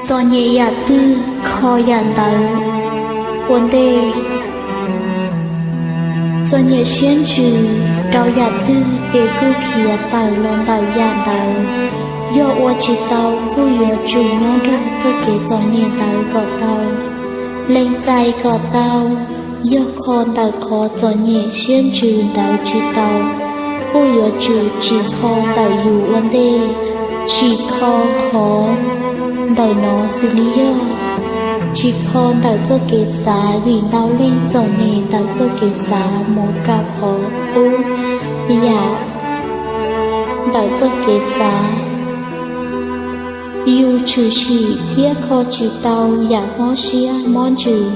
Txom nyem yam twg kho yam ntawd ua ntej. Txom nyem siab ntsws rau yam twg ces kuj khiav tawm los ntawm yam ntawd. Yog ua tsis tau kuj yuav tsum nyob nrog txoj kev txom nyem ntawd kom tau. Lees txais kom tau, yog kho ntawm qhov txom nyem siab ntsws ntawd tsis tau, kuj yuav tsum tsis kho ntawm yus ua ntej, tsis kho qhov ntawm no xws li yog tsis kho ntawm txoj kev xav, vim ntau leej txom nyem ntawm txoj kev xav mus rau qhov qub yam ntawm txoj kev xav. Yus tshwm sim thiab kho tsis tau yam mob siab mob ntsws,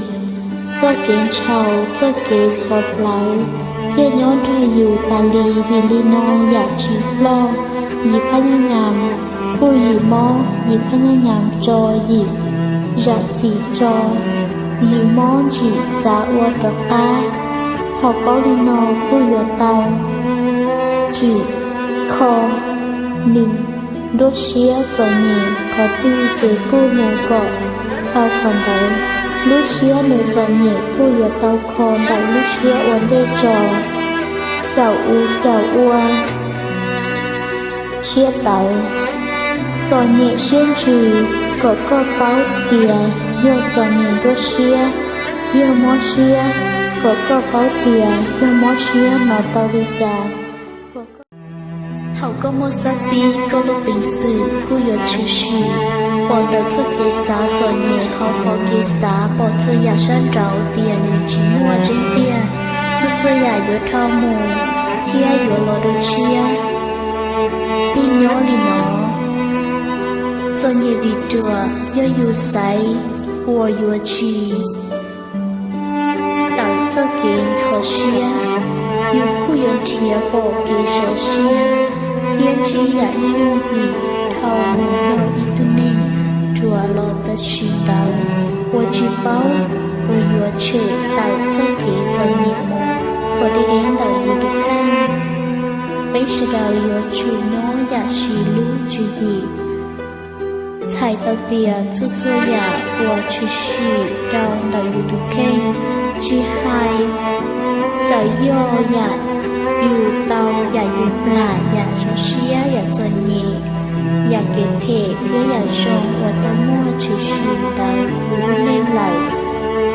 txoj kev ntshaus, txoj kev ntxhov plawv thiaj nyob nrog yus tas li. Vim li no yam tsis ploj yim phab nyaj nyam, kuj yim mob yim phab nyaj nyam tso yim zam txim tso, yim mob ntsim xav ua rov qab. Thaum paub li no kuj yuav tau tsim kho nws nruab siab txom nyem qhov twg ces kuj mus kom dhau qhov ntawd. Lub siab nws txom nyem kuj yuav tau kho ntawm lub siab ua ntej tso, xyaum u xyaum ua, siab tawv. Txom nyem siab ntsws kom koj paub tias yog txom nyem nruab siab, yog mob siab kom koj paub tias yog mob siab no tau li cas. Thaum koj muaj xab tib, koj lub peev xwm kuj yuav tshwm sim pom ntawm txoj kev xav txom nyem hauv qhov kev xav pom txhua yam sab nraud tias nws tsis muaj tseeb tiag, txhua txhua yam yuav dhau mus thiab yuav los dua tshiab. Yeej nyob li no, txom nyem vim ruam yog yus xaiv uas yuav tsis tawm txoj kev ntxhov siab, yus kuj yuav nrhiav pom kev sov siab thiab ntsib yam yooj yim dhau mus yog ib tug neeg ruam los tam sim ntawd uas tsis paub uas yuav tshem tawm txoj kev txom nyem mus kom deb deb ntawm yus tus kheej. Peb sawv daws yuav tsum nyob yam siv lub tswv yim. Txhais tau tias txhua txhua yam uas tshwm sim rau ntawm yus tus kheej, tsis hais txawm yog yam yus tau, yam yus plam, yam zoo siab, yam txom nyem, yam kev phem thiab yam zoo uas tau muaj tshwm sim ntawm yus lub neej lawm,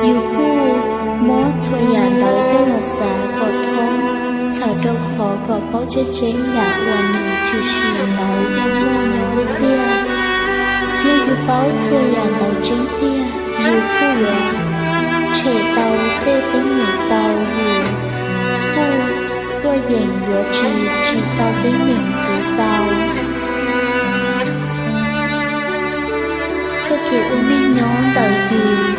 yus kuj muab txhua yam ntawd coj los xav kom thoob, txhawm rau qhov kom paub tseeb tseeb yam uas nws tshwm sim ntawd yog muaj nyob tiag. Yog yus paub txhua yam ntawd tseeb tiag, yus kuj yuav tshem tau tej teeb meem tau, yus kuj tuaj yeem yuav tsis tsim tau teeb meem ntxiv tau. Txoj kev ua neej nyob ntawm yus,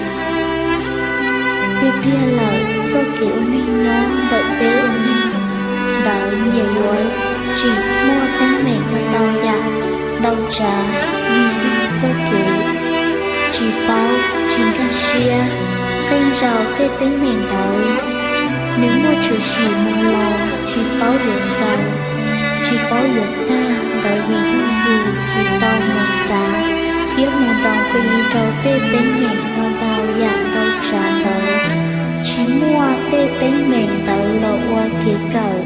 tiag tiag lawm txoj kev ua neej nyob ntawm peb ua neej ntawd nyias yuav tsim muaj teeb meem ntau yam ntau tsav, vim yog txoj kev tsis paub tsis nkag siab. Qee zaus tej teeb meem ntawd nws muaj tshwm sim mus los tsis paub yuav xaus, tsis paub yuav tag ntawd vim yog yus tsis tau mus xav thiab mus ntaus nqi rau tej teeb meem ntau ntau yam ntau tsav ntawd. Tsis muaj tej teeb meem ntawd los ua kev kawm